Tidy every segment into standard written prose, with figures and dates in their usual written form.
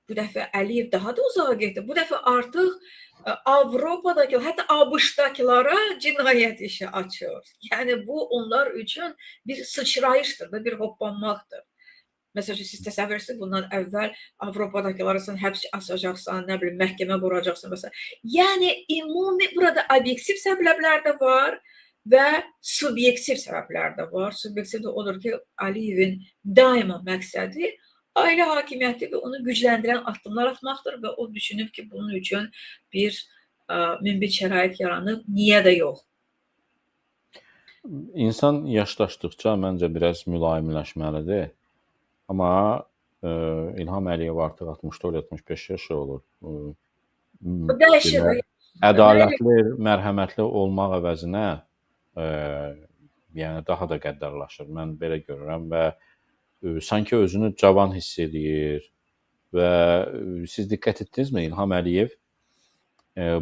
Bu dəfə Əliyev daha da uzağa getdi. Bu dəfə artıq Avropadakı, hətta ABŞ-dakılara cinayət işi açır. Yəni bu onlar üçün bir sıçrayışdır da, bir hoppanmaqdır. Məsəl üçün siz təsəvvür edirsiniz, bundan əvvəl Avropadakılara sən həbs açacaqsan, nə bilim, məhkəmə quracaqsan və s. Yəni ümumi burada obyektiv səbəblər də var və subyektiv səbəblər də var. Subyektiv də odur ki, Əliyevin daima məqsədi ailə hakimiyyəti və onu gücləndirən addımlar atmaqdır və o düşünüb ki, bunun üçün bir münbit şərait yaranıb, niyə də yox? İnsan yaşlaşdıqca məncə biraz mülayimləşməlidir. Amma İlham Əliyev artıq 64-65 yaşı olur. Dəyişir. Ədalətli, mərhəmətli olmaq əvəzinə yəni daha da qəddarlaşır. Mən belə görürəm və sanki özünü cavan hiss eləyir və siz diqqət etdinizmi? İlham Əliyev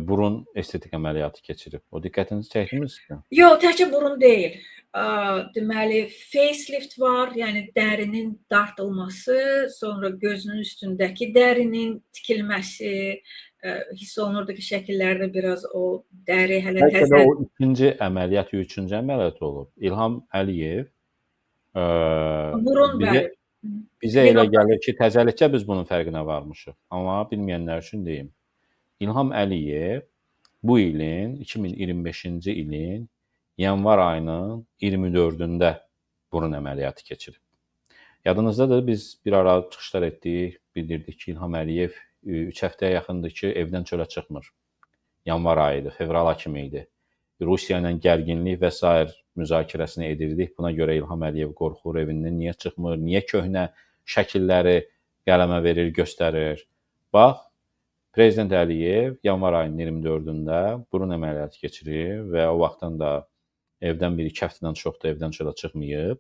burun estetik əməliyyatı keçirib. O diqqətinizi çəkdimi sizin? Yox, təkcə burun deyil. Deməli, facelift var, yəni dərinin dartılması, sonra gözünün üstündəki dərinin tikilməsi, hiss olunurdu ki, şəkillərdə biraz o dəri hələ təzə. Bəlkə də o ikinci əməliyyat, üçüncü əməliyyat olub. İlham Əliyev burun bizə, bizə elə gəlir ki, təzəlikcə biz bunun fərqinə varmışıq. Amma bilməyənlər üçün deyim. İlham Əliyev bu ilin, 2025-ci ilin yanvar ayının 24-ündə burun əməliyyatı keçirib. Yadınızdadır, biz bir ara çıxışlar etdik, bildirdik ki, İlham Əliyev 3 həftəyə yaxındır ki, evdən çölə çıxmır. Yanvar ayıdır, fevral kimi idi. Rusiya ilə gərginlik və sair müzakirəsini edirdik. Buna görə İlham Əliyev qorxur, evindən niyə çıxmır, niyə köhnə şəkilləri qələmə verir, göstərir. Bax, Prezident Əliyev yanvar ayının 24-ündə burun əməliyyatı keçirib və o vaxtdan da evdən bir-iki həftədən çox da evdən çölə çıxmayıb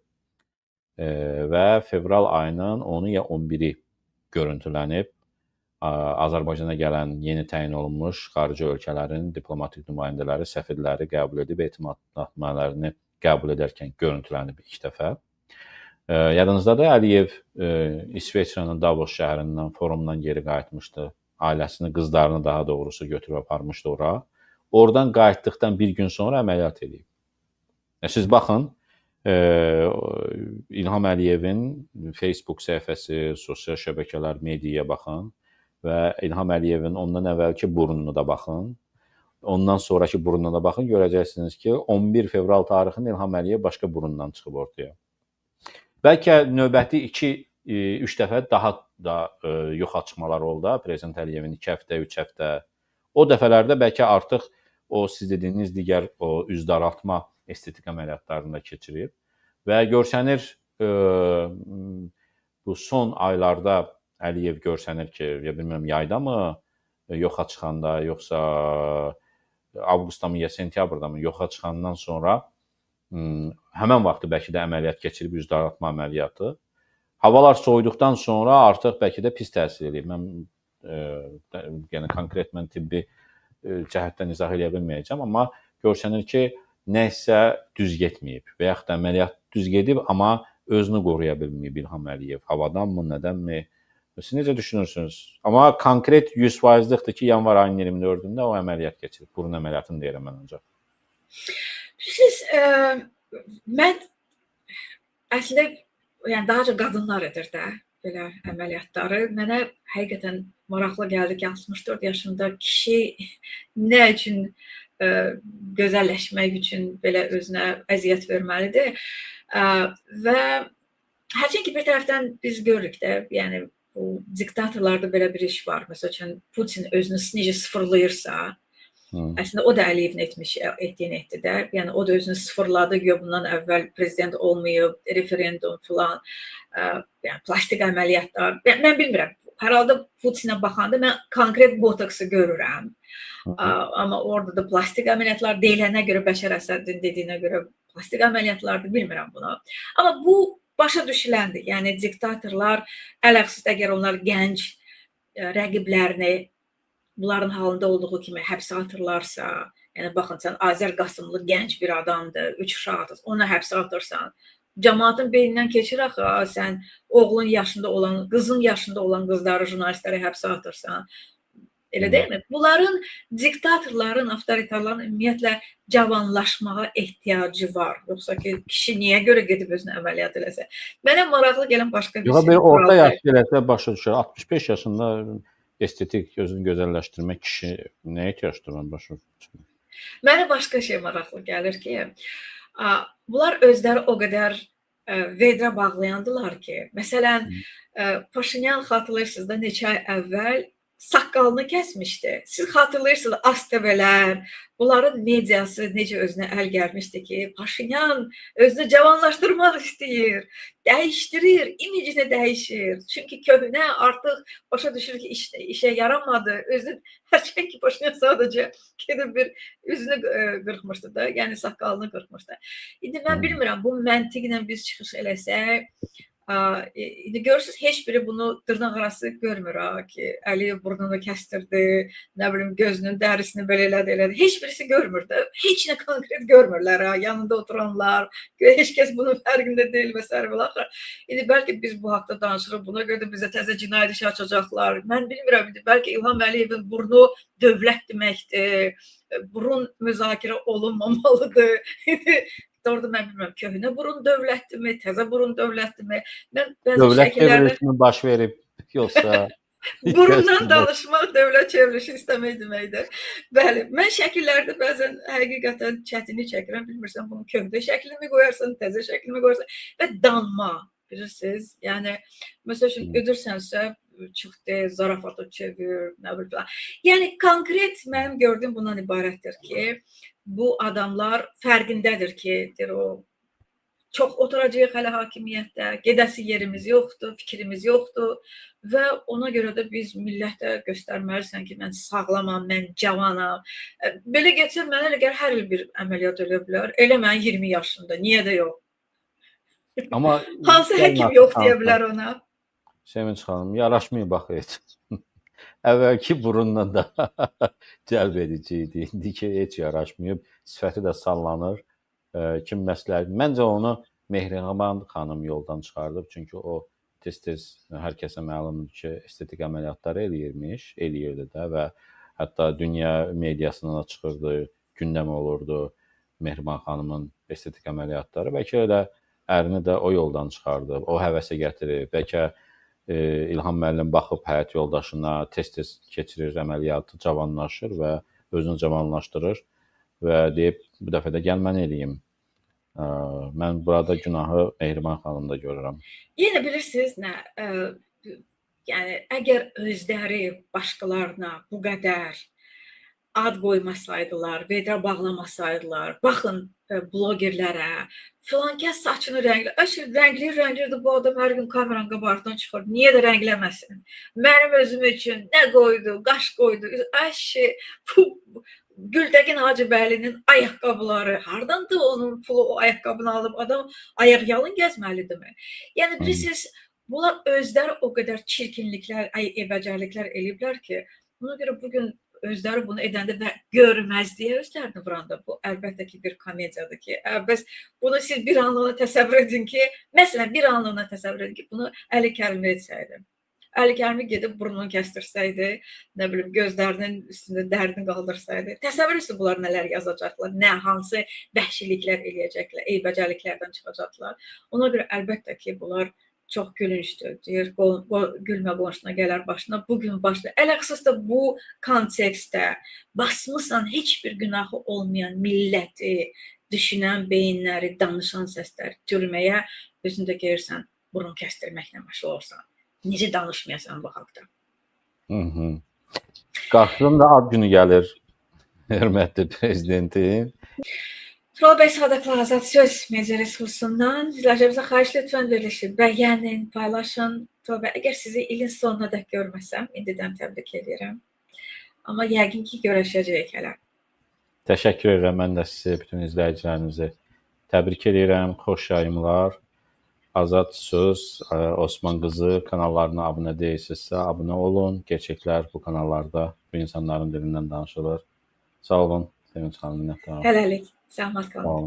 və fevral ayının 10-u ya 11-i görüntülənib. Azərbaycana gələn yeni təyin olunmuş xarici ölkələrin diplomatik nümayəndələri, səfirləri qəbul edib, etimadnamələrini qəbul edərkən görüntülənib ilk dəfə. Yadınızdadır, Əliyev İsveçrənin Davos şəhərindən, forumdan geri qayıtmışdı. Ailəsini, qızlarını daha doğrusu götürüb aparmışdı ora. Oradan qayıtdıqdan bir gün sonra əməliyyat edib. Siz baxın, İlham Əliyevin Facebook səhifəsi, sosial şəbəkələr, mediaya baxın və İlham Əliyevin ondan əvvəlki burnunu da baxın, ondan sonraki burnuna da baxın, görəcəksiniz ki, 11 fevral tarixində İlham Əliyev başqa burundan çıxıb ortaya. Bəlkə növbəti 2-3 dəfə daha da yoxa çıxmalar oldu Prezident Əliyevin 2 həftə, 3 həftə. O dəfələrdə bəlkə artıq o siz dediyiniz digər o üz daraltma estetik əməliyyatlarını da keçirib və görsənir bu son aylarda Əliyev görsənir ki, ya bilmirəm yayda mı yoxa çıxanda, yoxsa avqustda mı ya sentyabrda mı yoxa çıxandan sonra həmən vaxtı bəlkə də əməliyyat keçirib, üz daraltma əməliyyatı. Havalar soyuduqdan sonra artıq bəlkə də pis təsir eləyib. Mən yəni konkret mən tibbi cəhətdən izah eləyə bilməyəcəm, amma görsənir ki, nəsə düz getməyib və yaxud da əməliyyat düz gedib, amma özünü qoruya bilməyib İlham Əliyev. Havadanmı, nədənmi? Siz necə düşünürsünüz? Amma konkret 100%lıqdır ki, yanvar ayının 24-ündə o əməliyyat keçirib. Burun əməliyyatını deyirəm mən ancaq. Siz, mən əslində yəni daha çox qadınlar edir də belə əməliyyatları. Mənə həqiqətən maraqlı gəldi ki, 64 yaşında kişi nə üçün gözəlləşmək üçün belə özünə əziyyət verməlidir. Və hərçənd ki, bir tərəfdən biz görürük də, yəni bu diktatorlarda belə bir iş var. Məsəl üçün Putin özünü necə sıfırlayırsa, əslində o da Əliyevin etdiyini etdi də. Yəni o da özünü sıfırladı, güya bundan əvvəl prezident olmayıb, referendum filan, yəni plastik əməliyyatlar. Mən bilmirəm. Hər halda Putinə baxanda mən konkret botoksu görürəm. Amma orada da plastik əməliyyatlar deyilənə görə, Bəşər Əsədin dediyinə görə plastik əməliyyatlardır, bilmirəm bunu. Amma bu başa düşüləndir. Yəni diktatorlar, ələxüsus əgər onlar gənc rəqiblərini bunların halında olduğu kimi həbsə atırlarsa, yəni baxın, sən Azər Qasımlı gənc bir adamdır, 3 uşaqdır, onu həbsə atırsan, Cəmaatın beynindən keçir axı, sən oğlun yaşında olan, qızın yaşında olan qızları, jurnalistləri həbsə atırsan. Elə deyilmi? Bunların, diktatorların, avtoritarların ümumiyyətlə cavanlaşmağa ehtiyacı var. Yoxsa ki, kişi niyə görə gedib özünə əməliyyat eləsə? Mənə maraqlı gələn başqa bir şey. Yox, bir orta yaş eləsə başa düşür. 65 yaşında estetik özünü gözəlləşdirmək kişi nəyə ehtiyacdır, mən başa düşmürəm. Mənə başqa şey maraqlı gəlir ki, bunlar özləri o qədər vedrə bağlayandılar ki, məsələn, Paşinyan xatırlayırsınız da neçə ay əvvəl saqqalını kəsmişdi. Siz xatırlayırsınız, ASTV-lər, bunların mediası necə özünə əl gəlmişdi ki, Paşinyan özünü cavanlaşdırmaq istəyir, dəyişdirir, imicini dəyişir. Çünki köhnə artıq başa düşür ki, işə yaramadı. Özünü, hərçənd ki, Paşinyan sadəcə gedib bir üzünü qırxmışdı da, yəni saqqalını qırxmışdı. İndi mən bilmirəm, bu məntiqlə biz çıxış eləsək, İndi görürsünüz, heç biri bunu dırnaq arası görmür ha ki, Əliyev burnunu kəstirdi, nə bilim gözünün dərisini belə elədi, elədi. Heç birisi görmür də. Heç nə konkret görmürlər ha, yanında oturanlar, heç kəs bunun fərqində deyil və sairə və axır. İndi bəlkə biz bu haqda danışırıq, buna görə də bizə təzə cinayət işi açacaqlar. Mən bilmirəm, indi bəlkə İlham Əliyevin burnu dövlət deməkdir, burun müzakirə olunmamalıdır. İndi orada mən bilmirəm, köhnə burun dövlətdirmi, təzə burun dövlətdirmi? Mən bəzi dövlət şəkillərdə çevrilişinin baş verib yoxsa burundan danışmaq dövlət çevrilişi istəmək deməkdir. Bəli, mən şəkillərdə bəzən həqiqətən çətinlik çəkirəm. Bilmirsən bunu köhnə şəklini qoyarsan, təzə şəklini qoyarsan və danma, bilirsiniz? Yəni məsəl üçün ödürsənsə çıxdı, zarafatı çevir, nə bilim falan. Yəni konkret mənim gördüyüm bundan ibarətdir ki, bu adamlar fərqindədir ki, deyir, o çox oturacağıq hələ hakimiyyətdə, gedəsi yerimiz yoxdur, fikrimiz yoxdur və ona görə də biz millətə göstərməlisən ki, mən sağlamam, mən cavanam. Belə getsə mənə elə gəlir hər il bir əməliyyat eləyə bilər. Elə mən 20 yaşında, niyə də yox? Amma hansı həkim yox deyə bilər ona? Sevinç xanım, yaraşmıyor bax heç. Əvvəlki burunla da cəlb edici idi. İndiki heç yaraşmıyor. Sifəti də sallanır. Kim məsləhət? Məncə onu Mehriban xanım yoldan çıxardıb. Çünki o tez-tez hər kəsə məlumdur ki, estetik əməliyyatları eləyirmiş, eləyirdi də və hətta dünya mediasına da çıxırdı, gündəm olurdu Mehriban xanımın estetik əməliyyatları. Bəlkə elə ərini də o yoldan çıxardıb, o həvəsə gətirib, bəlkə İlham müəllim baxıb həyat yoldaşına tez-tez keçirir əməliyyatı, cavanlaşır və özünü cavanlaşdırır və deyib, bu dəfə də gəl mən eləyim. Mən burada günahı Mehriban xanımda görürəm. Yenə bilirsiniz nə, yəni əgər özləri başqalarına bu qədər ad qoymasaydılar, vedrə bağlamasaydılar, baxın blogerlərə, filan kəs saçını rəngli, rəngliyir, bu adam hər gün kameranın qabağından çıxır, niyə də rəngləməsin? Mənim özüm üçün nə qoydu, qaş qoydu, əşi, bu Gültəkin Hacıbəylinin ayaqqabıları, hardandır onun pulu o ayaqqabını alıb, adam ayaq yalın gəzməlidirmi? Yəni bilirsiniz, bunlar özləri o qədər çirkinliklər, eybəcərliklər eləyiblər ki, buna görə bugün özləri bunu edəndə və görməzliyə özlərini vuranda bu əlbəttə ki bir komediyadır ki, bəs bunu siz bir anlığına təsəvvür edin ki, məsələn bir anlığına təsəvvür edin ki, bunu Əli Kərimli etsəydi. Əli Kərimli gedib burnunu kəsdirsəydi, nə bilim gözlərinin üstündə dərini qaldırsaydı. Təsəvvür edirsiniz bunlar nələr yazacaqlar, nə hansı vəhşiliklər eləyəcəklər, eybəcərliklərdən çıxacaqlar. Ona görə əlbəttə ki, bunlar çox gülüncdür. Deyir, gülmə qonşuna gələr başına, bugün başına. Ələxüsus da bu kontekstdə basmısan heç bir günahı olmayan milləti, düşünən beyinləri, danışan səsləri türməyə, özün də gəlirsən, burun kəstirməklə məşğul olsan. Necə danışmayasan bu haqda? Qarşılığında da ad günü gəlir, hörmətli prezidentin. Tural bəy Sadıqlı Azad Söz media resursundan izləyicilərimizə xahiş lütfən verilişi bəyənin, paylaşın. Tural bəy, əgər sizi ilin sonuna dək görməsəm, indidən təbrik edirəm. Amma yəqin ki, görüşəcəyik hələ. Təşəkkür edirəm. Mən də sizi, bütün izləyicilərinizi təbrik edirəm. Xoş yayımlar. Azad Söz, Osman Qızı kanallarına abunə deyilsinizsə, abunə olun. Gerçəklər bu kanallarda bu insanların dilindən danışılır. Sağ olun. Sevinç xanım, minnətdaram. Hələlik. Səhmat qalın.